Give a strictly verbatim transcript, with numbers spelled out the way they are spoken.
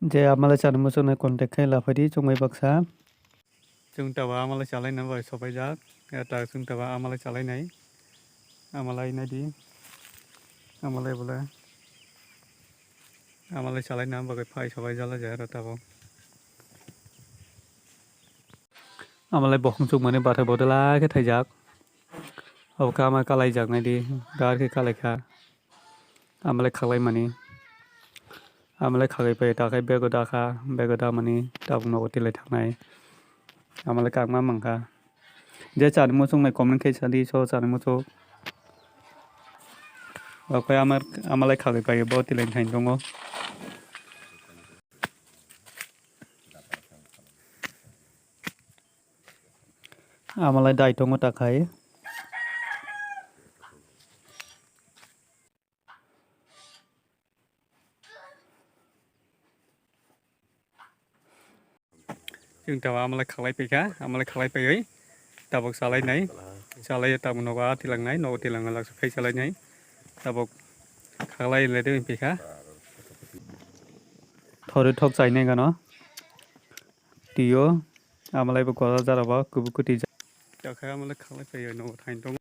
Je amalai chani muchungnai contact khai laphai di chwngbai baksa. Chwng taba amalai chalaina bai sopaijak. Eta chwng taba amalai chalainai. Amalai naidi. Amalai bole. Amalai chalaina bagwi phai sopai jala jai aro tabuk. Amalai bokhong chukmani bathai bodol khe thaijak. Obo khe ama kalaijak naidi. Dar khe kalaikha. Amalai khaklaimani. Amalai khaklai pai ta khai bego da kha. Bego da mani tabuk nogo tilai thangnai. Amalai kakma mankha. Je chani muchungnai comment khe sadi so chani muchuk. Okhai amar amalai khaklai pai bo tilai thang tongo. Amalai dai tongo ta khai. Chwng tabuk amalai khaklai paikha, amalai khaklai paiwi tabuk chalainai, chalaiwi tabuk nogo a tilangnai, nogo tilangna laksa phai chalainai, tabuk khaklai le de paikha. Thori thok chainai gano tio amalai bo kwtal jara bo kubui kuti ja. Takha amalai khaklai paiwi nogo thain tongo.